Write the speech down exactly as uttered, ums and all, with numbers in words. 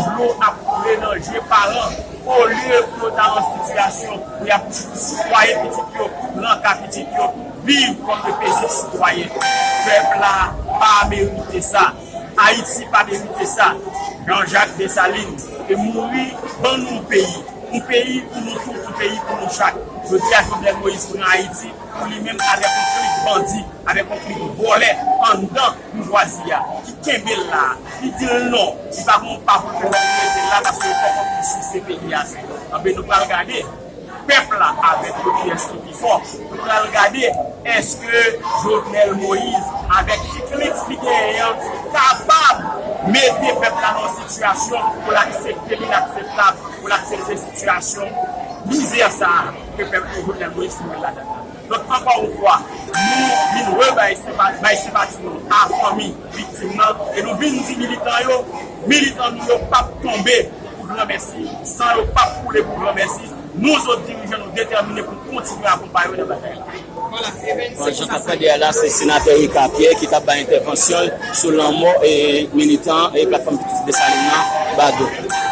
Dlo ap koule nan je paran. Olye pou yo ta nan sitiyasyon pou y ap swaye pitit yo, nan ka pitit yo, viv kòm de pezib sitwayen. Pèp la pa merite sa. Ayiti pa merite sa. Jean Jacques Dessalines te mouri, ban nou yon peyi. Yon peyi pou nou tout, yon peyi pou nou chak. Jodi a, Jovenel Moïse pran Ayiti pou li menm avèk yon klik bandi, avèk yon klik vòlè anndan boujwazi a, ki kenbe l la, ki di l non, ki pa gen yon pa pou l fè, li rete la paske yo poko fin sise peyi a. Anben, nou pral gade pèp la avèk yo kiyès ki pi fò. Nou pral gade èske Jovenel Moïse, avèk ti klik li genyen an, kapab mete pèp la nan yon sitiyasyon pou l aksepte li, inakseptab, pou l aksepte sitiyasyon mizè sa a ke pèp Jovenel Moïse twouve l ladan l la. Donk, ankò yon fwa, nou vin rebay senpa-, bay senpati nou a fanmi viktim nan, e nou vin di militan yo, militan nou yo p ap tonbe pou granmèsi, san yo p ap koule pou granmèsi. Nou, zòt dirijan, nou detèmine pou kontinye akonpaye yo nan batay la. Vwala, e vennsenk Bon, jan k ap tande a la, se senatè Ricard Pierre ki t ap bay entèvansyon l sou lanmò e militan e Platfòm Pitit Desalin nan, Bado.